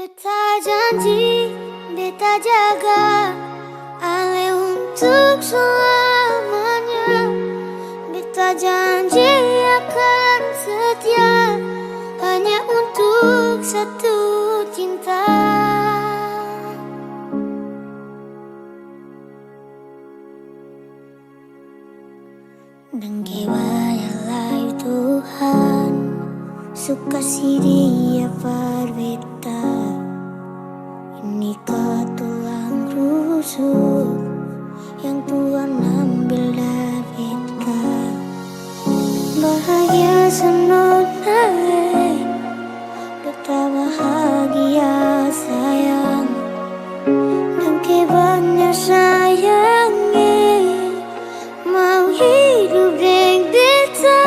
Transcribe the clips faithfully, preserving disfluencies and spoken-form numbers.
Beta janji, beta jaga ale untuk selamanya. Beta janji akan setia hanya untuk satu cinta. Dangke banya lai Tuhan su kasi dia par beta. Ini ka tulang rusuk yang Tuhan ambil dari beta. Bahagia senang naik, beta bahagia sayang. Dangke banya sayang, eh, mau hidup deng beta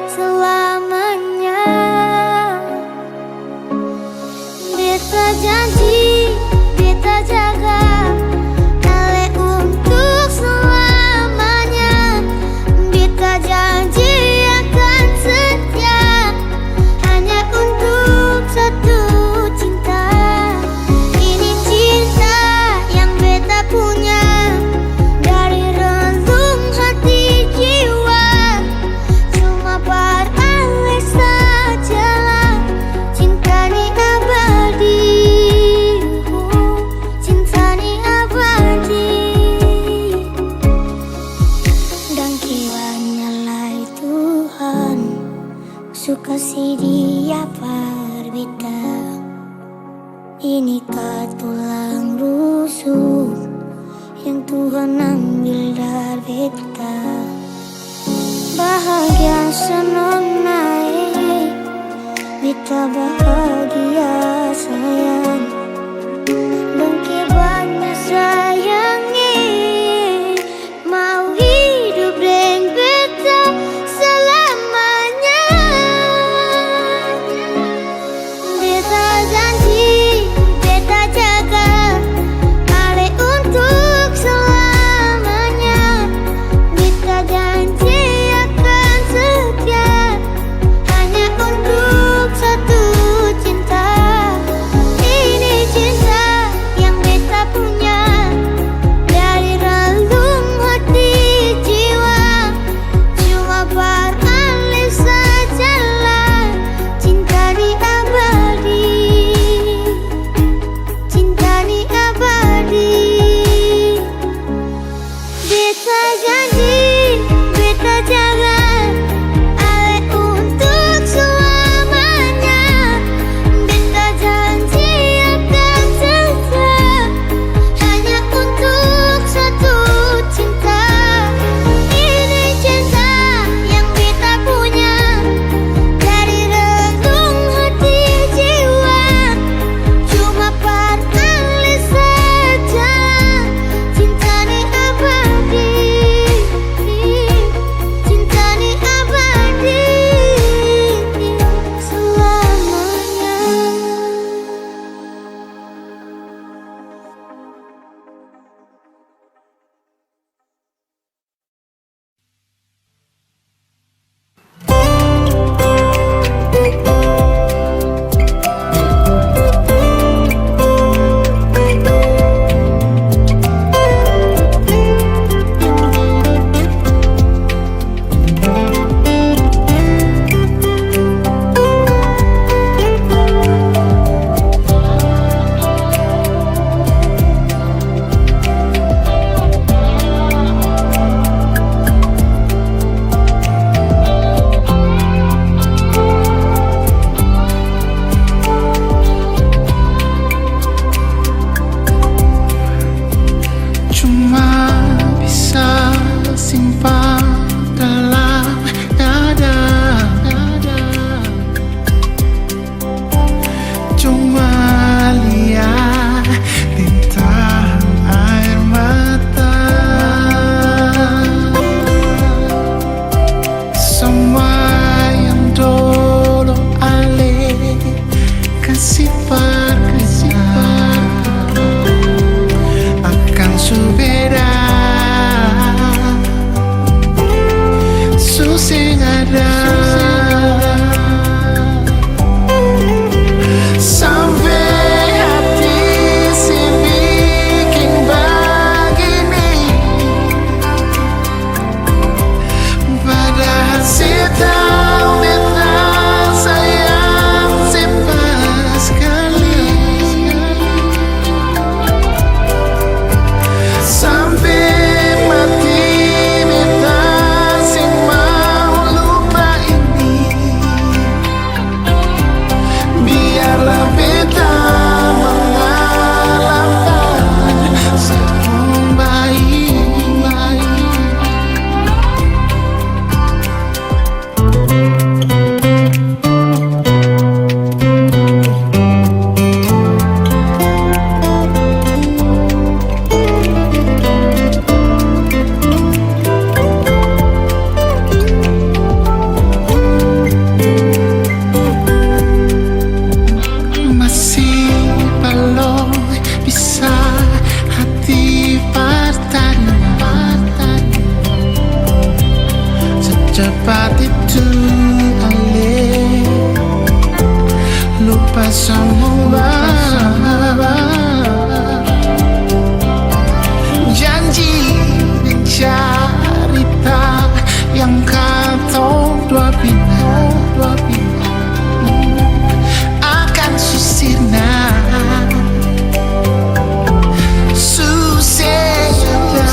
selamanya. Beta janji, beta jaga ale untuk selamanya. Beta janji akan setia hanya untuk satu cinta. Ini cinta yang beta punya dari relung hati jiwa. Cuma par ale sajalah, cinta ni abadi, cinta ni abadi. Dangke banya lai Tuhan su kasi dia par beta. Ini ka tulang rusuk yang Tuhan ambil dari beta. Bahagia senang naik, beta bahagia sayang. Dangke banya sayang, eh, mau hidup deng beta selamanya. Beta janji, beta jaga ale untuk selamanya. Beta janji akan setia hanya untuk satu cinta. Ini cinta yang beta punya dari relung hati jiwa. Cuma par ale sajalah, cinta ni abadi, cinta ni abadi. Beta janji, beta jaga ale untuk selamanya. Beta janji akan setia hanya untuk satu cinta. Ini cinta yang beta punya dari relung hati jiwa. Cuma par ale saja, cinta ni abadi, cinta ni abadi selamanya. Cuma bisa simpan dalam dada. Cuma lia bintang air mata. Semua yang dolo ale kasi par, kasi par akan su beda, su seng ada. Sampe Hati tu ale lupa semua janji dan cerita yang katong dua bilang akan su sirna. Su sirna.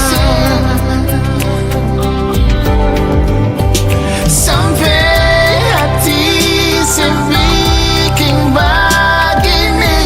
Sampai hati sa bikin bagini.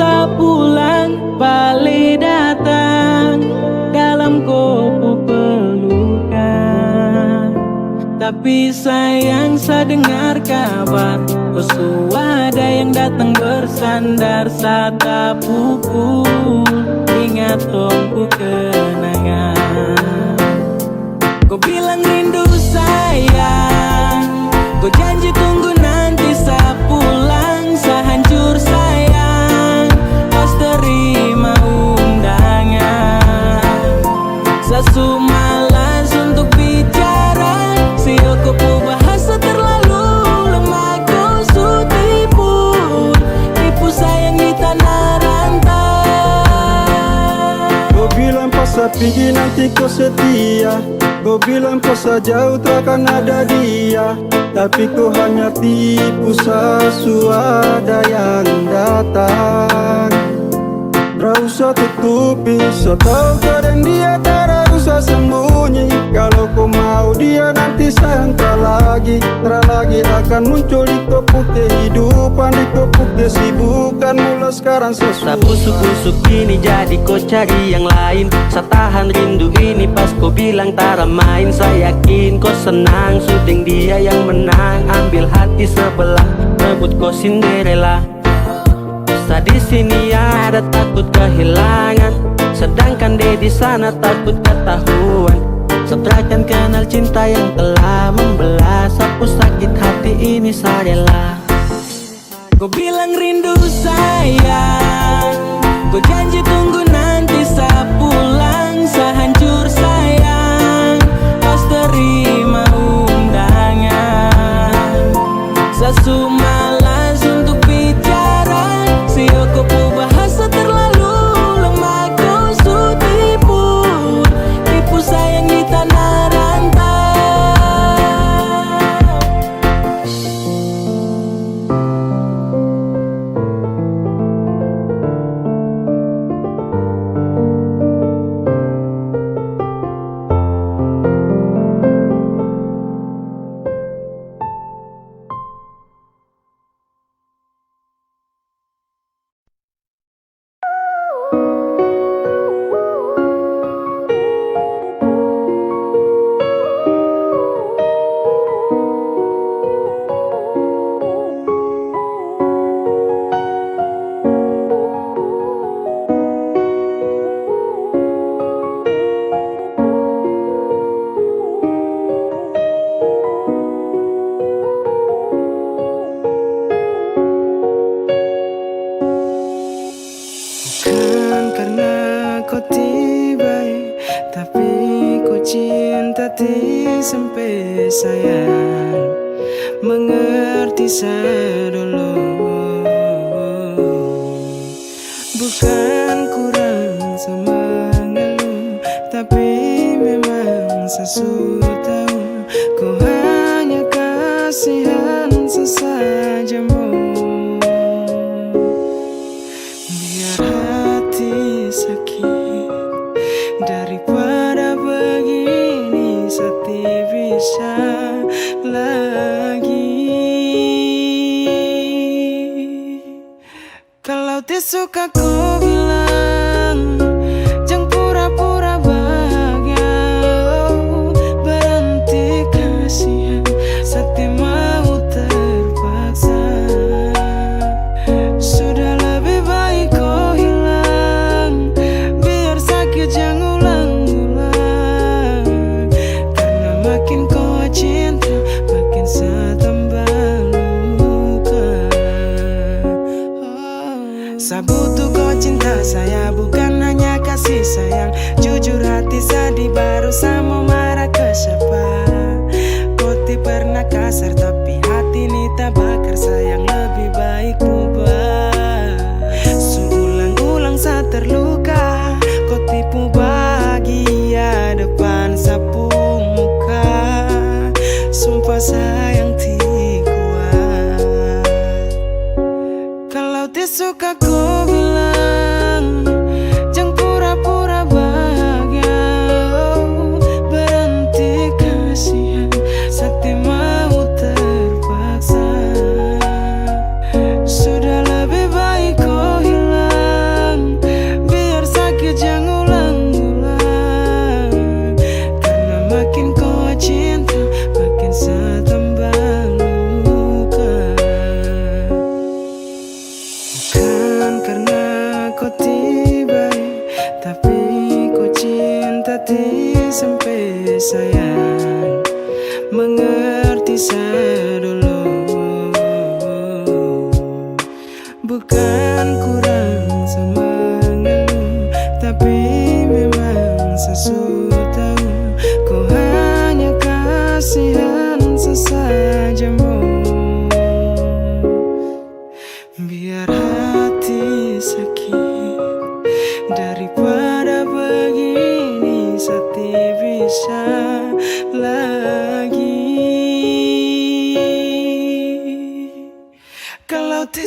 Ta pulang, bale datang dalam ko pu pelukan. Tapi sayang, sa dengar kabar, ko su ada yang datang bersandar, sa ta pukul, ingat tong pu kenangan. Ko bilang rindu sayang, ko janji tunggu nanti sa pulang, sa hancur sayang, pas terima undangan. Sa su malas untuk bicara, sio ko pu bahasa terlalu lemah, ko su tipu, tipu sayang di tanah rantau. Ko bilang pas sa pigi nanti ko setia, ko bilang pas sa jauh takkan ada dia, tapi ko hanya tipu sa su ada yang datang. Tra usah tutupi, sa tau keadaan dia, tra usah sembunyi. Kalo ko mau dia nanti sa tra lagi, tra lagi akan muncul di ko pu kehidupan, di ko pu kesibukan. Mula sekarang sa su Sa busuk-busuk ini jadi ko cari yang lain. Sa tahan rindu ini pas ko bilang tara main. Sa yakin ko senang su deng dia yang menang. Ambil hati sebelah, rebut ko Cinderella. Sa di sini ada takut kehilangan, sedangkan de di sana takut ketahuan. Sa tra akan kenal cinta yang telah membelah. Sa pu sakit hati ini sa rela. Ko bilang rindu sayang, ko janji tunggu nanti sa pulang, sa hancur sayang, pas terima undangan. Sa su malas untuk bicara, sio ko pu bahasa terlalu lemah, ko su tipu, tipu sayang di tanah rantau. Bukan karena ko ti bae, tapi ko cinta ti sampe sayang mengerti sa dolo. Bukan kurang sa mengeluh, tapi memang sa su tau ko hanya kasihan sa saja mo. Biar hati sakit daripada begini, sa ti bisa lagi. Kalau ti suka ko bilang, jang pura-pura bahagia, oh, berhenti kasihan, sa ti mau terpaksa. Sudah lebih baik ko hilang, biar sakit jang ulang-ulang. Karena makin ko cinta, makin sa tambah luka. Sa butuh ko cinta saya, bukan hanya kasih sayang. Jujur hati sadih, baru sa mau marah ke siapa. Ko ti pernah kasar, tapi hati ni tabakar, sayang, lebih baik ubah. Su ulang-ulang sa terluka, ko tipu bahagia depan sa pu muka. Sumpah sayang ti kuat. Kalau ti suka ko bilang, jang pura-pura bahagia, oh, berhenti kasihan, sa ti mau terpaksa. Sudah lebih baik ko hilang.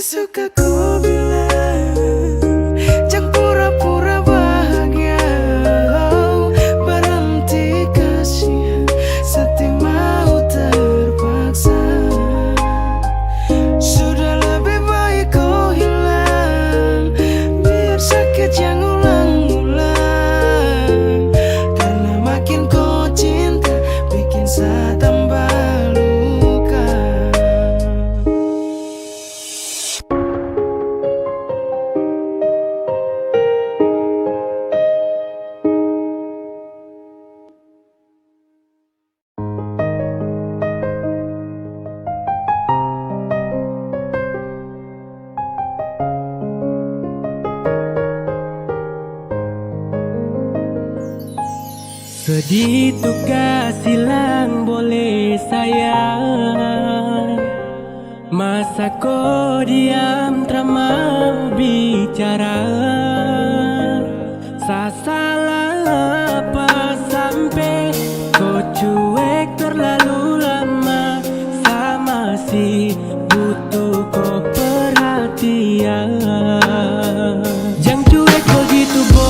Suka ku bilang, jang pura-pura bahagia, oh, berhenti kasihan, sati mau terpaksa. Sudah lebih baik kau hilang, biar sakit jang ulang-ulang. Karena makin kau cinta, bikin sa tambah luka. Sedih tu kasih lang boleh sayang. Masa ko diam tra mau bicara? Sa salah apa sampe ko cuek terlalu lama? Sa masih butuh ko perhatian. Jang cuek begitu bo,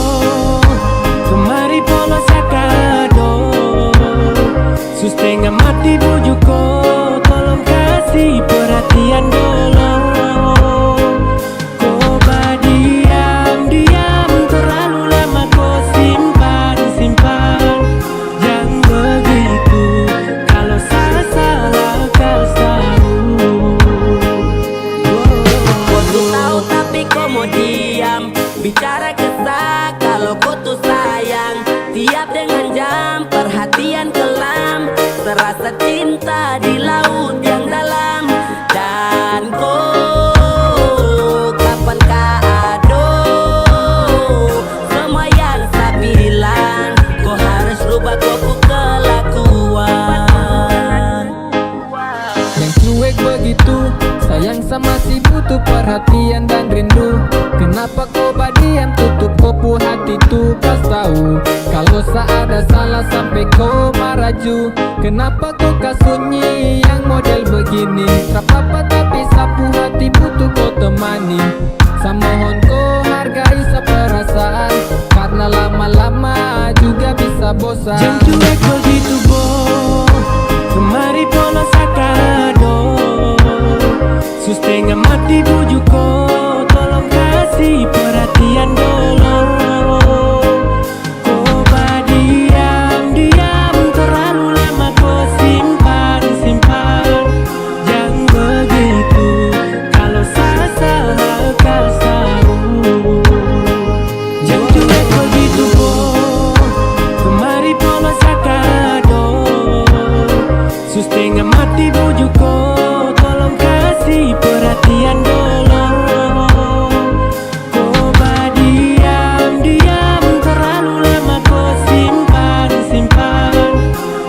kemari polos sa kado. Su stengah mati buju ko, tolong kasih perhatian dolo. Ko badiam-diam terlalu lama, ko simpan-simpan. Jang begitu, kalo sa salah kasih tahu. Ko su tahu tapi ko mo diam. Bicara ke sa kalo ko tu sayang. Tiap dengan jam perhatian kelam, terasa cinta di laut yang dalam. Dan ko kapan ka ado semua yang sa bilang? Ko harus rubah ko pu kelakuan. Yang cuek begitu, sayang sa masih butuh perhatian dan rindu. Kenapa ko badiam, tutup ko pu hati tu? Kas tahu kalo sa ada salah sampe ko marah ju. Kenapa ko kas sunyi yang model begini? Tra papa tapi sa pu hati butuh ko temani. Sa mohon ko hargai sa perasaan, karna lama-lama juga bisa bosan. Jang cuek begitu bo, kemari polos sa kado. Su stengah mati buju ko, tolong kasih perhatian dolo. Ko badiam-diam terlalu lama, ko simpan-simpan. Jang begitu, kalo sa salah kasih tahu. Jang cuek begitu bo, kemari polos sa kado. Su stengah mati buju ko, tolong kasih perhatian dolo. Ko badiam-diam terlalu lama, ko simpan-simpan.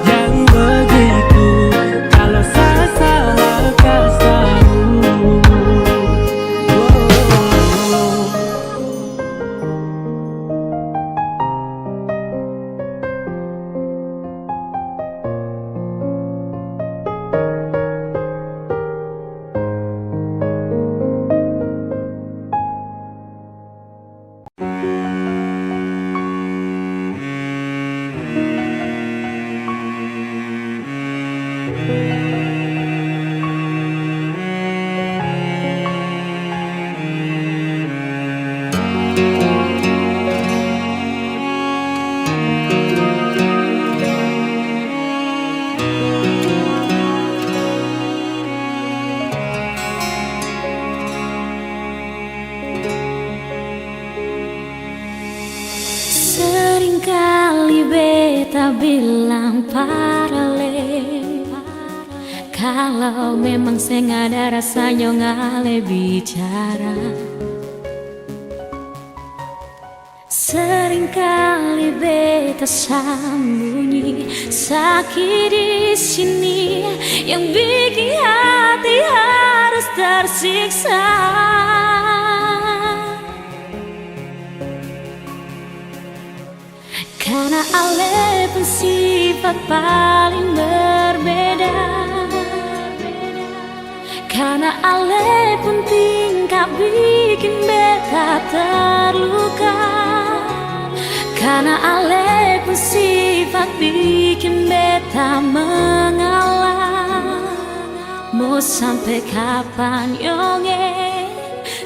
Jang begitu, kalo sa salah kasih tahu. Seringkali beta bilang parale, kalau memang seng ada rasanya ngale bicara. Seringkali beta sambunyi sakit di sini yang bikin hati harus tersiksa. Karna ale pun sifat paling berbeda. Karna ale pun tinggi Bikin beta terluka, karena ale pun sifat bikin beta mengalah. Mau sampai kapan, Yonge?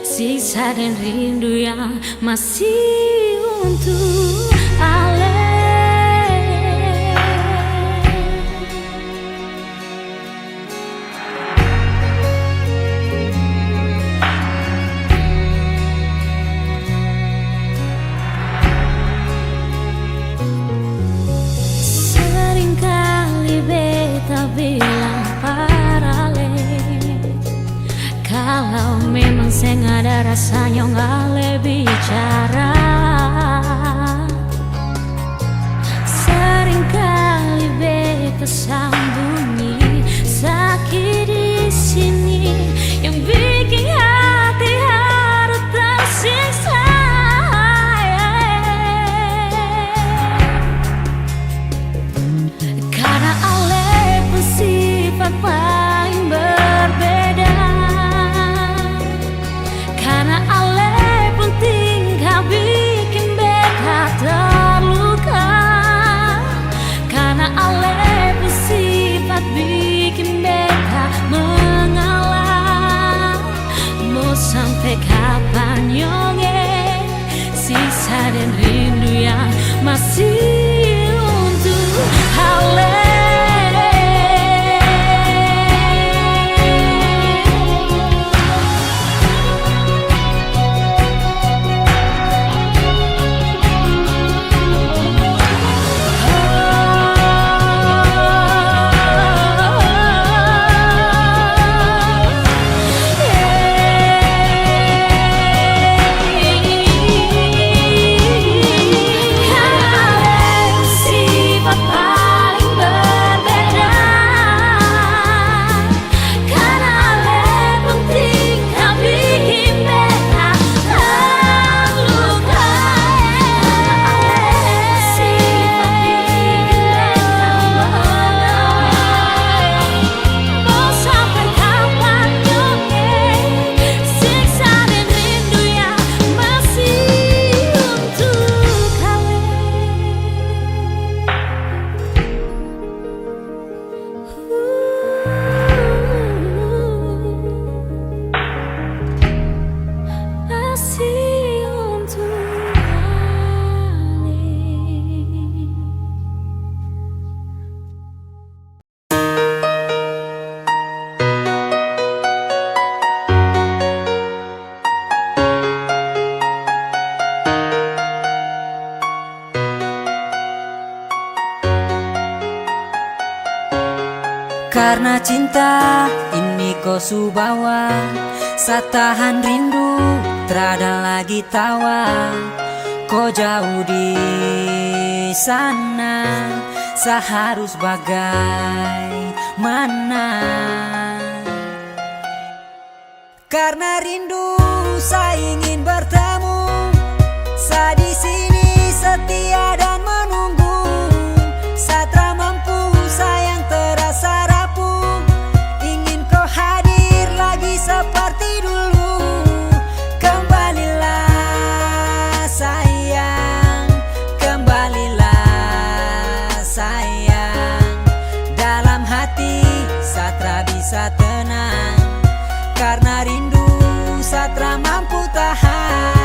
Siksa dan rindu yang masih untuk ale. Seringkali beta bilang parale, kalau memang seng ada rasanya, nggak le bicara. Seringkali beta sambunyi sakit di sini yang bikin hati harus tersiksa. Karena ale pun sifat paling berbeda. Karena ale pun tingkah bikin beta terluka. Karena ale pun sifat bikin beta mengalah. Mau sampai kapan, Yonge? Siksa dan rindu yang masih untuk ale. Karena cinta ini ko su bawa, sa tahan rindu, trada lagi tawa. Ko jauh di sana, sa harus bagaimana? Karena rindu sa ingin bertemu, sa di sini setia dan menunggu. Sa tra mampu, sa yang terasa rapuh, ingin ko hadir lagi seperti dulu. Kembalilah sayang, kembalilah sayang. Dalam hati sa tra bisa tenang, karena rindu sa tra mampu tahan.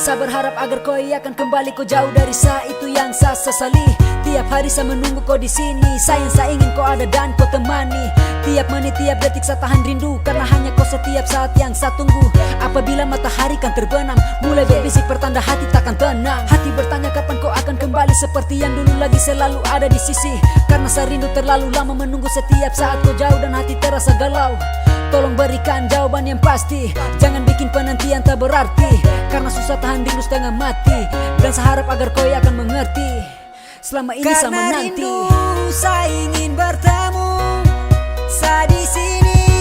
Sa berharap agar ko ia akan kembali, ko jauh dari sa, itu yang sa sesali. Tiap hari sa menunggu ko di sini, sayang sa ingin ko ada dan ko temani. Tiap menit, tiap detik sa tahan rindu, karena hanya ko setiap saat yang sa tunggu. Apabila matahari kan terbenam, mulai berbisik pertanda hati takkan tenang. Hati bertanya kapan ko akan kembali seperti yang dulu lagi, selalu ada di sisi. Karena sa rindu terlalu lama menunggu, setiap saat ko jauh dan hati terasa galau. Tolong berikan jawaban yang pasti, jangan bikin penantian tak berarti. Karena susah tahan rindu setengah mati, dan sa harap agar ko ia akan mengerti. Selama ini sa menanti. Karena rindu sa ingin bertemu, sa di sini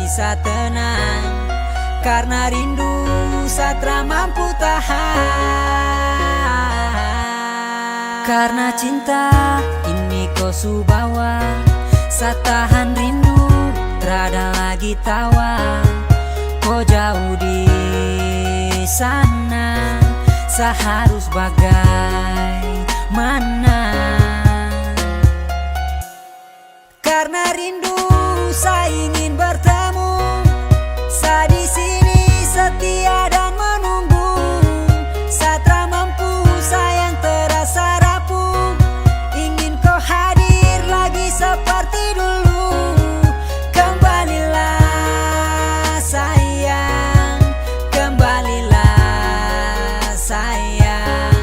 Sa tenang, karena rindu sa tra mampu tahan. Karena cinta ini ko su bawa, sa tahan rindu, trada lagi tawa. Ko jauh di sana, sa harus bagaimana? Karena rindu sa ingin bertemu, sa di sini setia dan menunggu. Sa tra mampu, sayang terasa rapuh. Ingin ko hadir lagi seperti dulu. Kembalilah sayang, kembalilah sayang.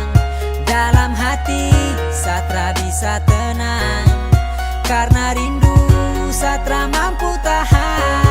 Dalam hati sa tra bisa tenang, karena rindu sa tra mampu tahan.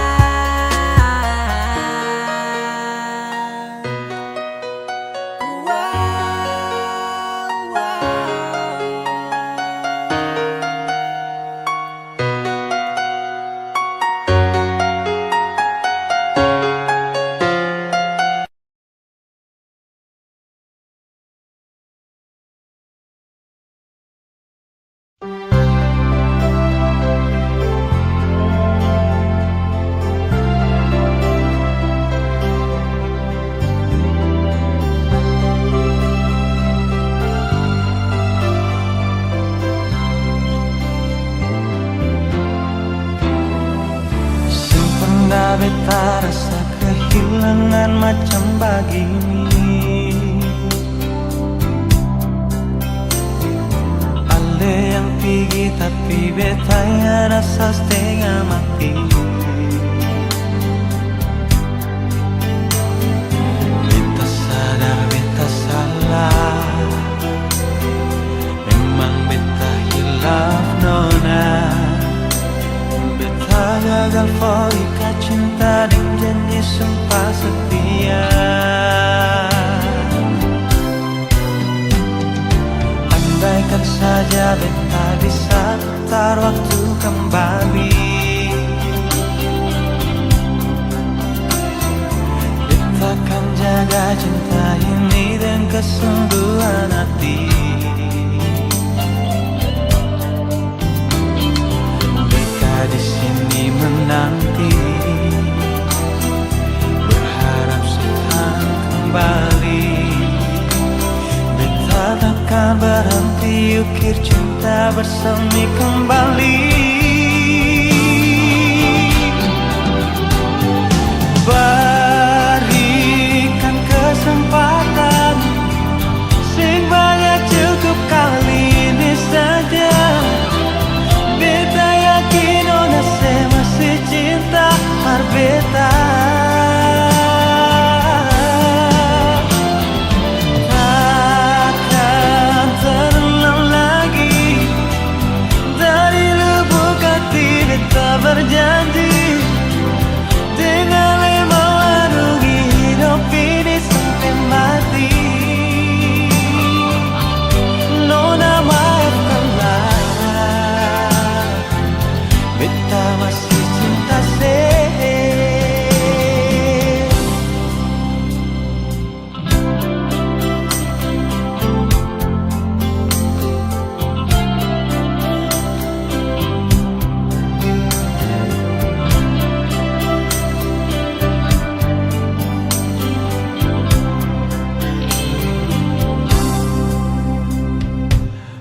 Sempurna beta rasa kehilangan macam bagini. Ale yang pigi tapi beta yang rasa setengah mati. Beta sadar beta salah. Memang beta hilaf nona. Beta gagal fo ikat cinta deng janji sumpah setia. Andaikan saja beta bisa putar waktu kembali, beta akan jaga cinta ini deng kesungguhan hati. Beta di sini menanti, berharap setan kembali. Beta takkan berhenti ukir cinta bersemi kembali. Berikan kesempatan, sing banyak, cukup kali ini saja. Beta yakin nona se masih cinta par beta. Takkan terulang lagi. Dari lubuk hati beta berjanji, deng ale mau larungi hidup ini sampe mati. Nona maafkanlah, beta masih cinta se.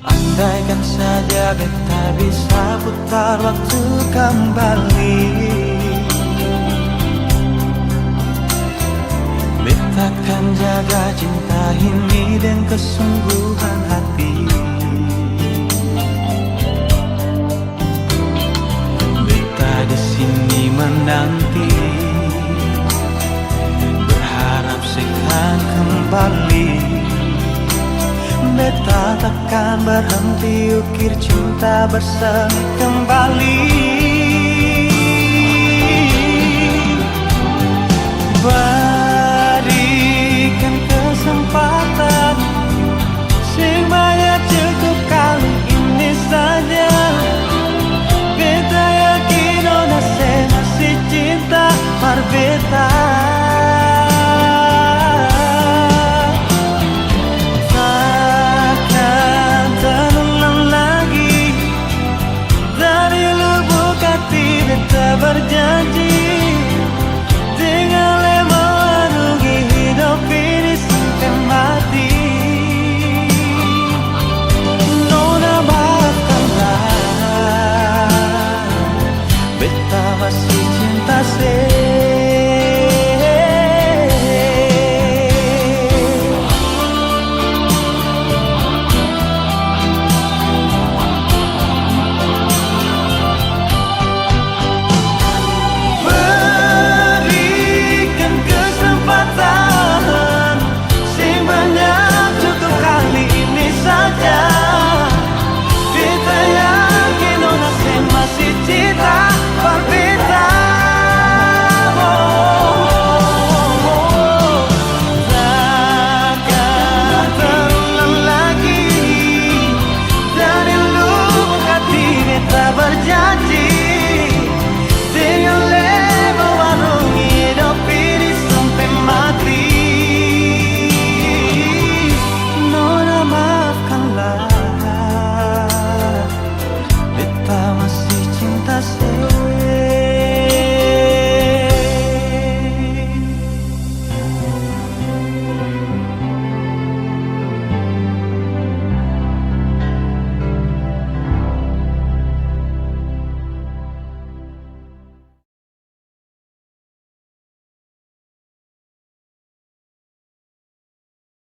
Andaikan saja beta bisa putar waktu kembali, beta akan jaga cinta ini deng kesungguhan hati. Beta di sini menanti, berharap setan kembali. Beta takkan berhenti ukir cinta bersemi kembali.